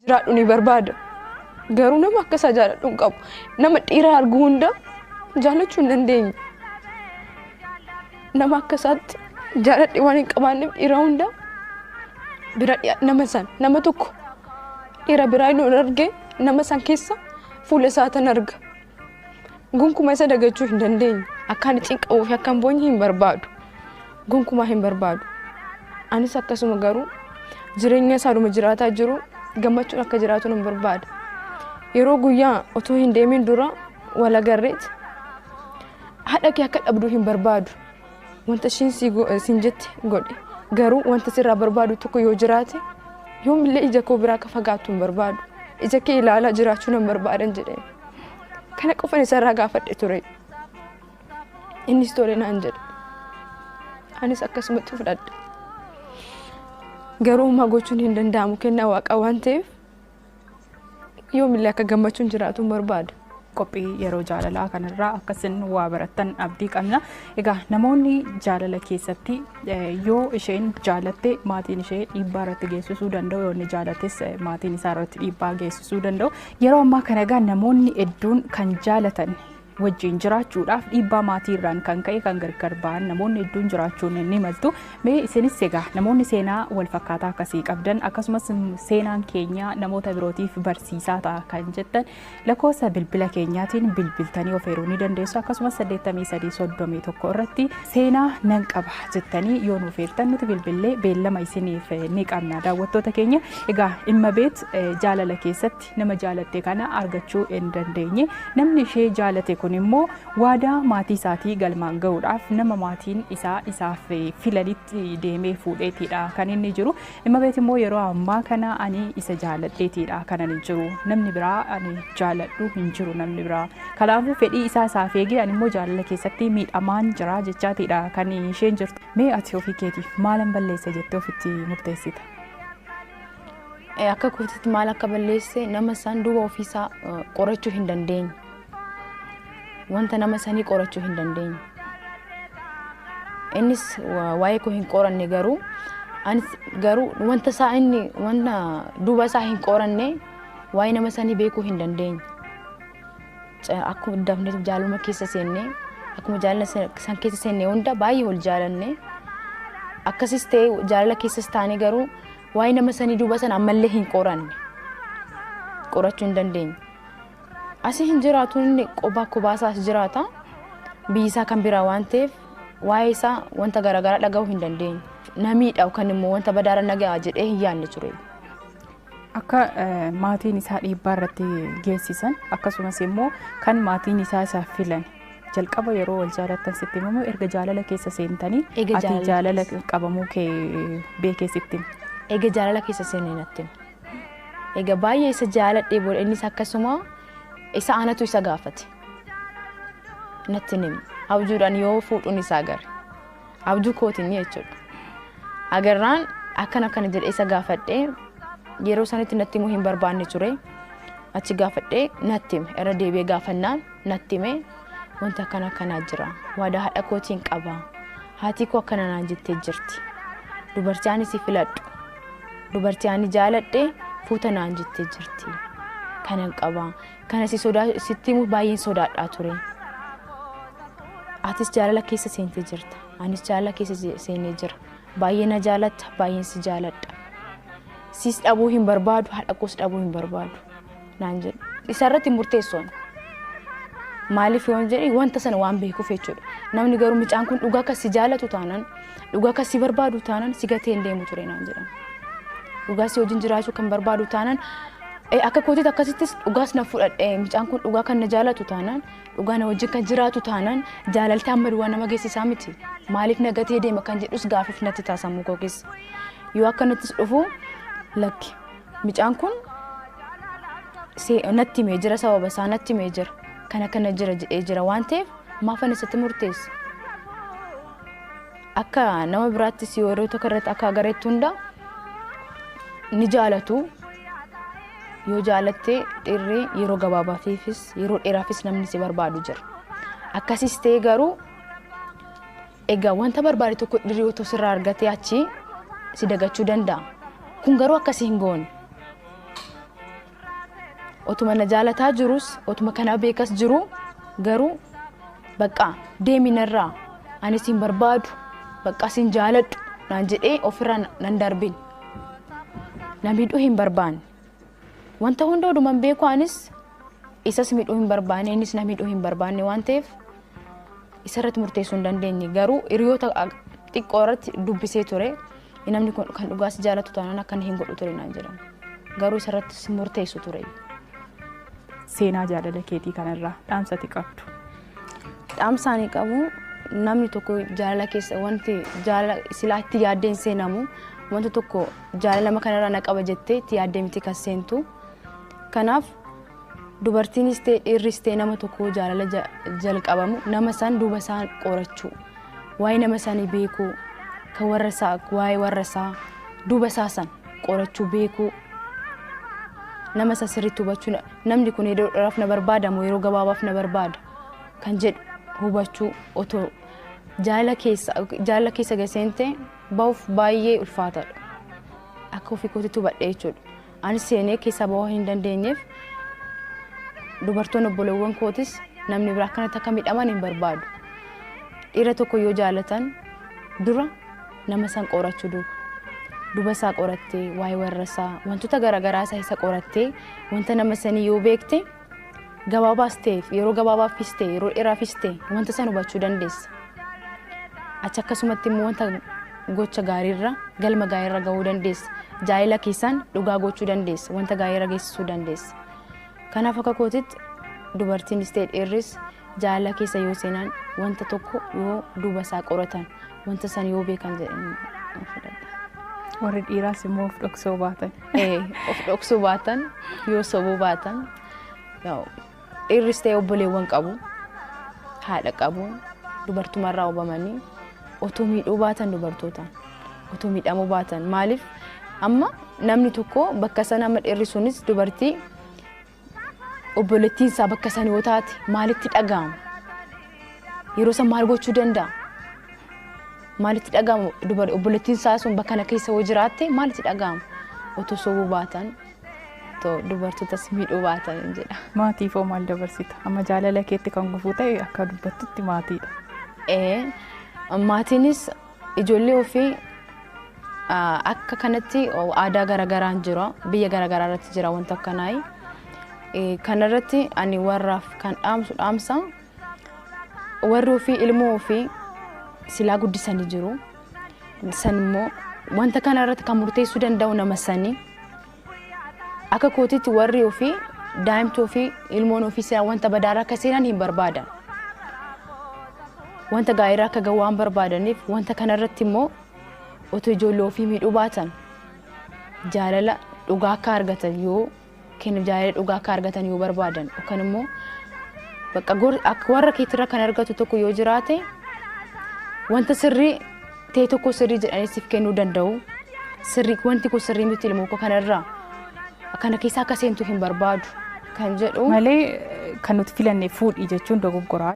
Jiraadhu ni barbaada. Garuu nama akka isaa jaaladhu hin qabu. Nama dhiira argu hunda jaalachuu hin dandeenye. Nama akka isaatti jaaladhe waan hin qabaanneef dhiira hunda bira nama san nama tokko dhiira biraa hin arge nama san keessa fuula isaa tan arga. Gonkumaa isa dagachuu hin dandeenye. Akka ani cinqabuu fi akka hin boonye hin barbaadu. Gonkumaa hin barbaadu. Anis akkasuma garuu jireenya isaadhuma jiraataa jiru gammachuun akka jiraatu nan barbaada. Yeroo guyyaa otoo hin deemin dura wal agarreet haadha kee akka dhabduu hin barbaadu. Wanta ishiin siin jette godhe. Garuu wanta sirraa barbaadu tokko yoo jiraate yoomillee ija koo biraa akka fagaattu hin barbaadu. Ija kee ilaalaa jiraachuu nan barbaadan jedheen. Kana qofan isarraa gaafadhe ture. Innis tole naan jedhe. Anis akkasumatti fudhadhe. Garuu homaa gochuun hin danda'amu kennaa waaqaa waan ta'eef yoomillee akka gammachuun jiraatu hin barbaada. Qophii yeroo jaalalaa kanarraa akkasin waa barattan abdii qabna. Egaa namoonni jaalala keessatti yoo isheen jaalatte maatiin ishee dhiibbaa irratti geessisuu danda'u, yoo inni jaalates maatiin isaa irratti dhiibbaa geessisuu danda'u. Yeroo ammaa kana egaa namoonni hedduun kan jaalatan wajjin jiraachuudhaaf dhiibbaa maatii irraan kan ka'e kan gargar ba'an namoonni hedduun jiraachuun ni maltu. Mee isinis egaa namoonni seenaa wal fakkaataa akkasii qabdan akkasumas seenaan keenya namoota birootiif barsiisaa ta'a kan jettan lakkoofsa bilbila keenyaatiin bilbiltanii of eeruu ni dandeessu. Akkasumas 83 31 irratti seenaa nan qaba jettanii yoo nuuf eertan nuti bilbillee beellama isiniif ni qabna daawwattoota keenya. Egaa dhimma beet jaalala keessatti nama jaalatte kana argachuu hin dandeenye. Namni ishee jaalate kun immoo waadaa maatii isaatii galmaan gahuudhaaf nama maatiin isaa isaaf filanitti deemee fuudheetiidha kan inni jiru. Dhimma beet immoo yeroo ammaa kana ani isa jaaladheetiidha kan ani jiru. Namni biraa ani jaaladhu hin jiru namni biraa. Kanaafuu fedhii isaa isaaf eegee ani immoo jaalala keessatti miidhamaan jira jechaatiidha kan isheen jirtu. Mee ati ofii keetiif maalan balleessa jettee ofitti murteessita? Akka kootitti maal akka balleesse nama san duuba ofiisaa qorachuu hin dandeenye. Wanta nama sanii qorachuu hin dandeenye. Innis waa'ee koo hin qoranne garuu anis garuu wanta isaa inni wanta duuba isaa hin qoranne waa'ee nama sanii beekuu hin dandeenye. Akkuma dafnee jaaluma keessa seenne akkuma jaalala san keessa seenne hunda baay'ee wal jaalanne akkasis ta'e jaalala keessas taane garuu waa'ee nama sanii duuba sana ammallee hin qoranne qorachuu hin dandeenye. Asii hin jiraatu inni qophaa kophaa isaas jiraata biyyi isaa kan biraa waan ta'eef waa'ee isaa wanta garaagaraa dhaga'uu hin dandeenye. Na miidha yookaan immoo wanta badaara na ga'a jedhee hin yaadne ture. Akka maatiin isaa dhiibbaa irratti geessisan akkasumas immoo kan maatiin isaa isaaf filan jalqaba yeroo wal jaalattan sitti himamu erga jaalala keessa seentanii Eega ati jaalala jaalala qabamuu kee beekee sitti hime? Eega jaalala keessa seenee natti hime. Egaa baay'ee isa jaaladhee booda innis akkasuma isa anatu isa gaafate. Natti hin himne. Abjuudhaan yoo fuudhuun isaa agarre. Abjuu kootiin jechuudha. Agarraan akkana akkana jedhee isa gaafadhee yeroo sanitti natti himuu hin barbaanne ture. Achi gaafadhee natti hime. Irra deebi'ee gaafannaan natti hime wanta akkana akkanaa jira. Waadaa haadha kootiin qaba. Haati koo akkana naan jettee jirti. Dubartii ani si filadhu. Dubartii ani jaaladhe fuuta naan jettee jirti. Kanan qaba. Kana si sodaa sitti himuuf baay'een sodaadhaa ture. Atis jaalala keessa seentee jirta. Anis jaalala keessa seenee jira. Baay'ee na jaalatta, baay'een si jaaladha. Sis dhabuu hin barbaadu, haadha koos dhabuu hin barbaadu. Naan jedhu. Isarratti murteessoon. Maaliif yoon jedhe wanta sana waan beekuuf jechuudha. Namni garuu mucaan kun dhugaa akka si jaalatu taanaan, dhugaa akka si barbaadu taanaan si gatee hin deemu ture naan jedhan. Dhugaa si wajjin jiraachuu kan barbaadu taanaan akka kootitti akkasittis dhugaas na fudhadhe mucaan kun dhugaa kan na jaalatu taanaan dhugaa na wajjin kan jiraatu taanaan jaalalti amma duwwaa nama geessisaa miti. Maaliif na gatee deema kan jedhus gaafiif natti taasisamu koo keessa. Yoo akkanattis dhufu lakki mucaan kun natti himee jira sababa isaa natti himee jira kana kana jira jedhee jira waan ta'eef maafan isatti murteessa. Akka nama biraattis yeroo tokko irratti akka agareetti hunda ni jaalatu. Yoo jaalatte dhiirri yeroo gabaabaafis yeroo dheeraafis namni si barbaadu jira. Akkasis ta'e garuu egaa wanta barbaade tokko dhiirri otoo sirraa argatee achi si dagachuu danda'a. Kun garuu akkasii hin goone. Otuma na jaalataa jirus, otuma kana beekas jiru, garuu bakka deemi narraa, ani sin barbaadu, bakka sin jaaladhu naan jedhee ofirraa nan darbin. Na miidhuu hin barbaanne. Wanta hunda oduman beeku anis isas miidhuu hin barbaanne, innis na miidhuu hin barbaanne waan ta'eef isarratti murteessuu hin dandeenye. Garuu hiriyoota xiqqoo irratti dubbisee ture. Namni kun kan dhugaas jaalatu taanaan akkana hin godhu ture naan jedhan. Garuu isarratti murteessu ture. Seenaa jaalala keetii kanarraa dhaamsati qabdu. Dhaamsa ani qabu, namni tokko jaalala keessa wanti jaalala silaa itti yaaddee hin seenamu, wanta tokko jaalala nama kanarraa na qaba jettee itti yaaddee miti kan seentu. Kanaaf dubartiinis ta'e dhiirris ta'e nama tokko jaalala jalqabamu nama san duuba isaa qorachuu, waa'ee nama sanii beekuu, kan warra isaa, waa'ee warra isaa, duuba isaa san qorachuu beekuu, nama isa sirriitti hubachuu, namni kun yeroo dheeraaf na barbaada moo yeroo gabaabaaf na barbaada kan jedhu hubachuu. Otoo jaalala keessa gaseente ba'uuf baay'ee ulfaataadha. Akka ofii kootitti hubadhe jechuudha. Anis seenee keessaa ba'uu hin dandeenyeef dubartoonni obboleewwan kootis namni biraa akkanatti akka miidhaman hin barbaadu. Dhiira tokko yoo jaalatan dura nama san qorachuu duuba. Duba isaa qorattee, waa'ee warra isaa, wantoota garaagaraa isaa isa qorattee, wanta nama sanii yoo beekte, gabaabaas ta'e yeroo gabaabaafis ta'e yeroo dheeraafis ta'e wanta san hubachuu dandeessa. Achi akkasumatti immoo wanta gocha gaariirra, galma gaariirra gahuu dandeessa. Jaalala keessaan dhugaa gochuu dandeessa. Wanta gaariirra geessisuu dandeessa. Kanaaf akka kootitti dubartiinis ta'e dhiirris jaalala keessa yoo seenan wanta tokko yoo duuba isaa qoratan, wanta san yoo beekan jedhanii fudhadha. Warri dhiiraas immoo of dhoksuu baatan. Of dhoksuu baatan, yoo sobuu baatan, dhiirris ta'e obboleewwan qabu, haadha qabu, dubartumarraa hubamanii otoo miidhuu baatan, dubartootaan otoo miidhamuu baatan. Maaliif amma namni tokko bakka sana, amma dhiirri sunis dubartii obboleettiin isaa bakka sana yoo taate maalitti dhaga'ama? Yeroo san maal gochuu danda'a? Maalitti dhaga'ama? Obboleettiin isaa sun bakka kana keessa yoo jiraatte maalitti dhaga'ama? Otoo sobuu baatan, otoo dubartootas miidhuu baatan jedha. Maatiif hoo maal dabarsita? Amma jaalala keetti kan gufuu ta'e akka dubbattutti maatiidha. Maatiinis ijoollee ofii akka kanatti aadaa garaagaraan jira, biyya garaagaraa irratti jira wanta akkanaa. Kanarratti ani warraaf kan dhaamsu dhaamsa, warri ofii ilmoo ofii silaa guddisanii jiru. San immoo wanta kana irratti kan murteessuu danda'u nama sanii. Akka kootitti warri ofii daa'imti ofii, ilmoon ofii silaa wanta badaarra akka seenan hin barbaadan. Wanta gaariirra akka gahu waan barbaadaniif wanta kanarratti immoo otoo ijoollee ofii miidhuu baatan, jaalala dhugaa akka argatan yoo kennu, jaalala dhugaa akka argatan yoo barbaadan, yookaan immoo bakka akka warra keetirra kan argatu tokko yoo jiraate, wanta sirrii ta'e tokko sirrii jedhanii siif kennuu danda'u. Sirrii, wanti kun sirrii miti, ilmoo koo kanarraa kana keessa akka seentu hin barbaadu kan jedhu. Malee kan nuti filanne fuudhii jechuun dogoggoraa.